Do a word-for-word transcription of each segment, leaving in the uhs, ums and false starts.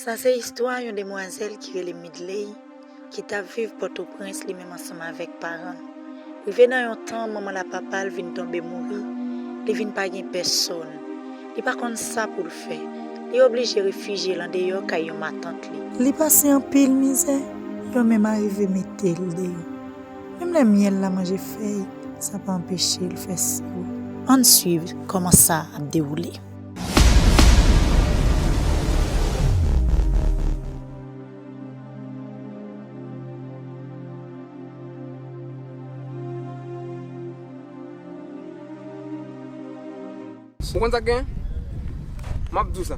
Sa se istwa yon demwazèl ki rele Midley, ki t ap viv Pòtoprens li menm ansanm avèk paran l. Rive nan yon tan, manman l ak papa l vin tonbe mouri, li vin pa gen pèsonn. Li pa konn sa pou l fè. Li oblije refijye l andeyò kay yon matant li. Li pase anpil mizè, yo menm arive mete l deyò. Menm lè myèl la manje fèy, sa pa anpeche l fè siwo. Ann swiv kòman sa ap dewoule. Ou konn sa k genyen? M ap di w sa.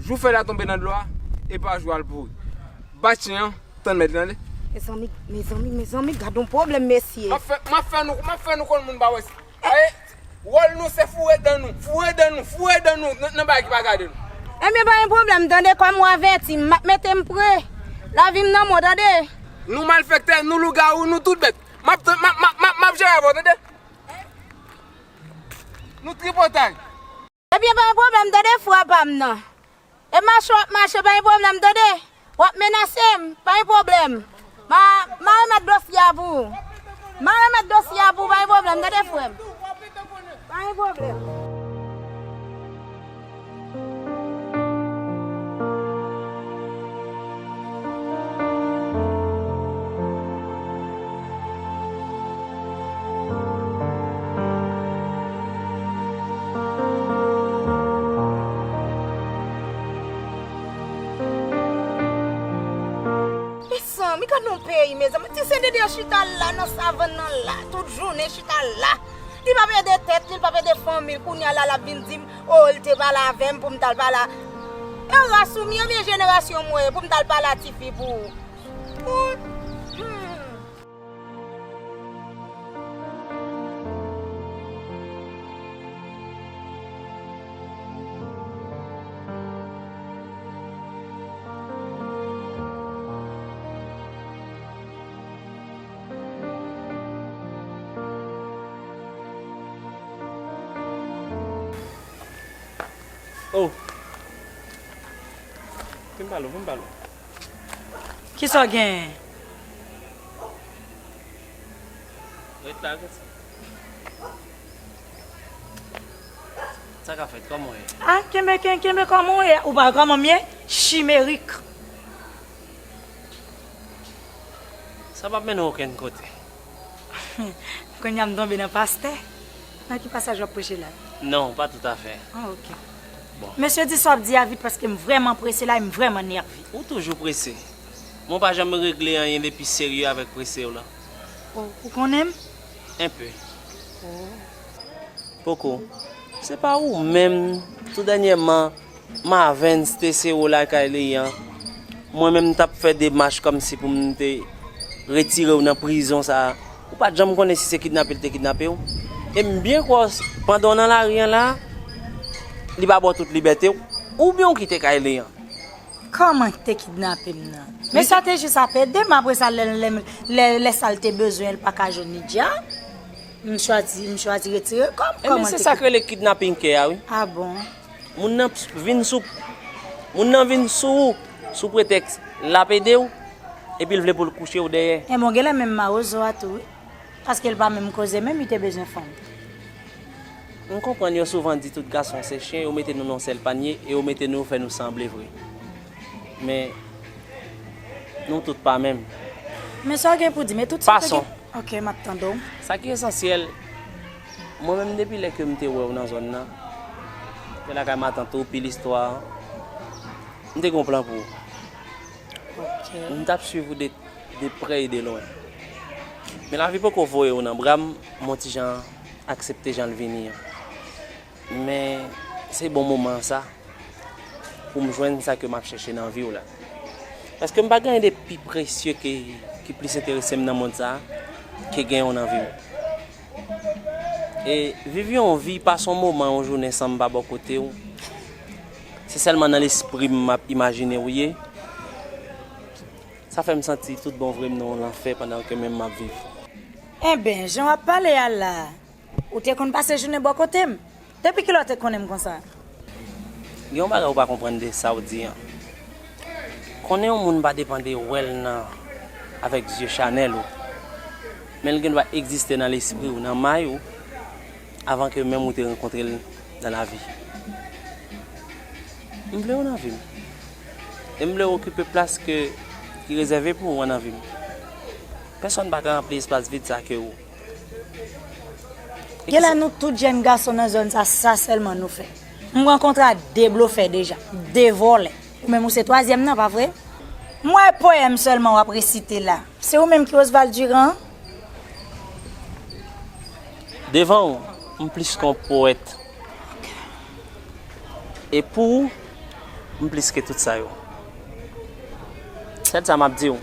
Jou fèy la tonbe nan dlo a, e pa jou a l pouri. Ba chen an, tann mèt li, tande. Mezanmi, mezanmi, mezanmi, gad yon pwoblèm, mesye. M ap fè, m ap fè nou, m ap fè nou konn moun pa wè sa. Aye, wòl nou se foure dan nou, foure dan nou, foure dan nou nan, nan bagay ki pa gade nou. Ebyen, pa gen pwoblèm, tande, kòm w avèti m, m ap mete m pre. Lavi m nan men w, tande. Nou malfektè, nou lougawou, nou tout bèt. M ap, m ap, m ap, m ap, m ap jere avè w, tande. Nou tripotay. Ebyen, pa gen pwoblèm, tande, frè pa m nan. E mache w ap mache, pa gen pwoblèm, tande. W ap menase m, pa gen pwoblèm. Ma, ma remèt dosye a pou ou. Ma remèt dosye a pou ou, pa gen pwoblèm, tande, frè m. Pa gen pwoblèm. Mezanmi, gad yon peyi, mezanmi. Ti Sendede an chita la, nan savann nan la, tout jounen chita la. Li p ap ede tèt li, li p ap ede fanmi l. Kounye a la, l ap vin di m, o, li te pale avè m pou m t al pale a. E ras ou m ye oubyen jenerasyon mwen ye pou m t al pale a tifi pou ou? Ou, hmm. Oh. Vin pale, vin pale. Kisa w genyen? Ret la, ret. Sa ka fèt, kòman w ye? Ah, kenbe, ken-, kenbe kòman w ye? Ou pa wè kòman m ye? Chimerik. Sa p ap mennen w okenn kote. Kounye a m tonbe nan pastè. Nan ki pasaj w ap preche la? Non, pa toutafè. Ah, ok. Bon. Mesye, di sa w ap di a vit paske m vrèman prese la e m vrèman nève. Ou toujou prese. Mwen pa janm regle anyen depi serye avèk prese w la. Oh, ou konnen m? Enpe. Oh. Poko. Se pa ou menm, tou dènyèman, Mavens te sere w lakay li an. Mwen menm, m t ap fè demach kòmsi pou m te retire w nan prizon sa a. Ou pa t janm konnen si se kidnape l te kidnape w. E m byen kwè w, pandan w nan lari an la, li pa ba w tout libète w. Oubyen w kite kay li an. Kòman te kidnape m nan? Men sa te jis ap ede m, apre sa, lè, lè, lè, lè sa l te bezwen, l pa ka jwenn li dja. M chwazi, m chwazi retire kò m. Ebyen, se sa k rele kidnaping kè a, wi. Ah bon? Moun nan vin sou, moun nan vin sou ou, sou pretèks l ap ede w, epi l vle pou l kouche w dèyè. Ebyen, w genlè menm mawozo a tou, wi. Paske l pa menm koze menm, li te bezwen fanm. M konprann yo souvan di tout gason se chen, yo mete nou nan yon sèl panye e yo mete nou fè nou sanble vre. Men, nou tout pa menm. Men sa w gen pou di, men tout sa w te gen. Pason. Ok, m ap tande w. Sa ki esansyèl, mwen menm depi lè ke m te wè w nan zòn nan, te lakay matant ou, pil istwa, m te gen yon plan pou ou. Ok. M t ap swiv ou de, de prè e de lwen. Men lavi poko voye w nan bra m, m on ti jan aksepte jan l vini an. Men se bon moman an sa pou m jwenn sa ke m ap chèche nan vi w la. Paske m pa gen anyen de pi presye ke, ki plis enterese m nan mond sa a ke gen w nan vi m. E viv yon vi, pase yon moman, yon jounen san m pa bò kote w. Se sèlman nan lespri m m ap imajine w ye. Sa fè m santi tout bon vre m nan yon lanfè pandan ke menm m ap viv. Enben, jan w ap pale a la, ou te konn pase jounen bò kote m? Depi kilè w te konnen m konsa? Gen yon bagay ou pa konprann de sa w di an. Konnen yon moun pa depann de wè l nan avèk zye chanèl ou, men l gen dwa egziste nan lespri w, nan may ou, avan ke menm ou te rankontre l nan lavi. M vle w nan vi m. E m vle w okipe plas ke, ki rezève pou ou an nan vi m. Pèsonn pa ka ranpli espas vid sa ke ou. Genlè nou tout jèn gason nan zòn sa, sa sèlman nou fè. M rankontre ak de blofè deja, de vòlè. Ou menm ou se twazyèm nan, pa vre? M wè poyèm sèlman w ap resite la. Se ou menm ki Osval Durand an? Devan w, m plis ke yon powèt. E pou ou, m plis ke tout sa yo. Sèl sa m ap di w,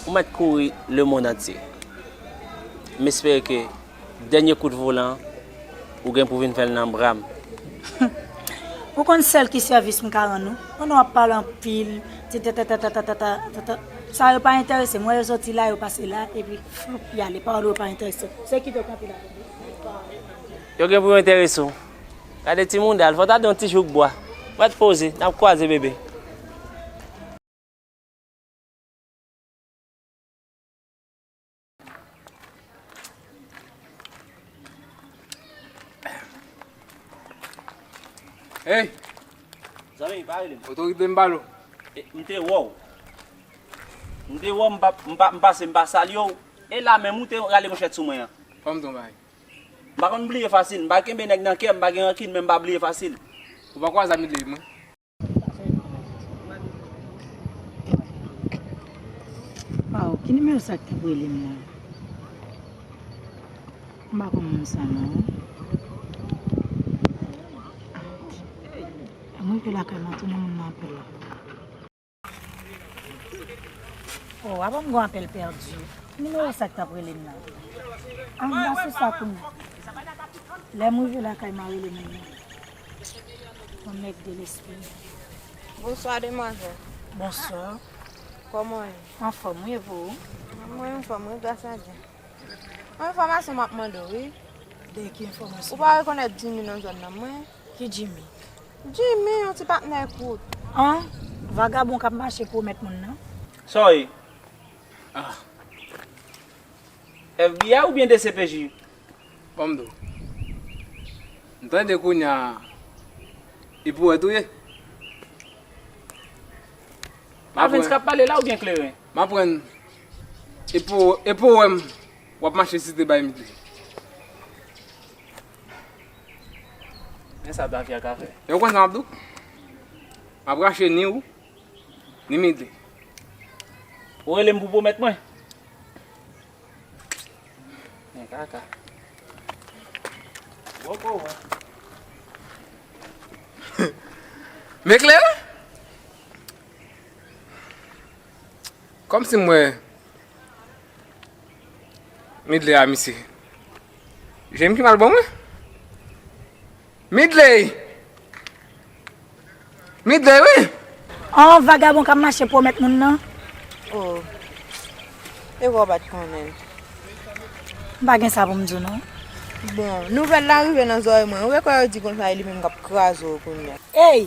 ou mèt kouri lemonn antye. M espere ke dènye kout volan ou gen pou vin fè l nan bra m. Ou konn sèl ki sèvis m ka rann ou? Pandan w ap pale anpil, ti ta ta ta ta ta ta ta ta ta, sa yo pa enterese m. Mwen yo soti la, yo pase la, epi floup, y ale. Pawòl yo pa enterese m. Se kite w kanpe la. Yo gen pou yo enterese w. Gade ti mounda l, fò ta di yon ti jouk bwa. Mèt poze, n ap kwaze, bebe. Hey! Zanmi, pa rele m. Otorite m pa lo. E, m te wè w. M te wè w, m pa, m pa, m pase, m pa salye w. E la menm ou te rale manchèt sou mwen an. Fò m tonbe. M pa konn bliye fasil, m pa kenbe nèg nan kè, m pa gen rankin, men m pa bliye fasil. Ou pa kwaze a Midley mwen? Waw, ki nimewo sa k t ap rele m la? M pa konn moun sa non. Lè m rive lakay mwen, tounen moun nan apèl la. Oh, avan m gon apèl pèdi. Nimewo sa k t ap rele m nan. Ah, m pa sou sa kounye a. Lè m rive lakay m a rele moun nan. Yon nèg de lespri. Bonswa, demwazèl. Bonswa. Kòman w ye? Anfòm, wi, e pou ou? Mwen anfòm, wi, gras a Dye. Yon enfòmasyon m ap mande w, wi. De ki enfòmasyon? Ou pa rekonèt Jimmy nan zòn nan, mwen? Ki Jimmy? Jimmy, yon ti patnè kout. An, vagabon k ap mache pwomèt moun nan. Sa w ye? Ah. F B I oubyen D C P J? Ban m di w. M tande kounye a, e powèt ou ye? Avens k ap pale la oubyen Kleren? M aprann e po-, e powèm w ap mache site bay Midley. Men sa Davia ka fè. E w konn sa m ap di w? M ap rache ni ou, ni Midley. Ou rele m pou pwomèt mwen? Men kaka. Men klè? Kòmsi m wè Midley a misye. Je m ki mal ban mwen. Midley! Midley, wi! An vagabon k ap mache pwomèt moun nan. Oh. E wè w pa t konnen l. M pa gen sa pou m di w, non. Bon, nouvèl la rive nan zòrèy mwen. Ou rekwè yo di konsa e li menm k ap kraze w kounye a. Ey!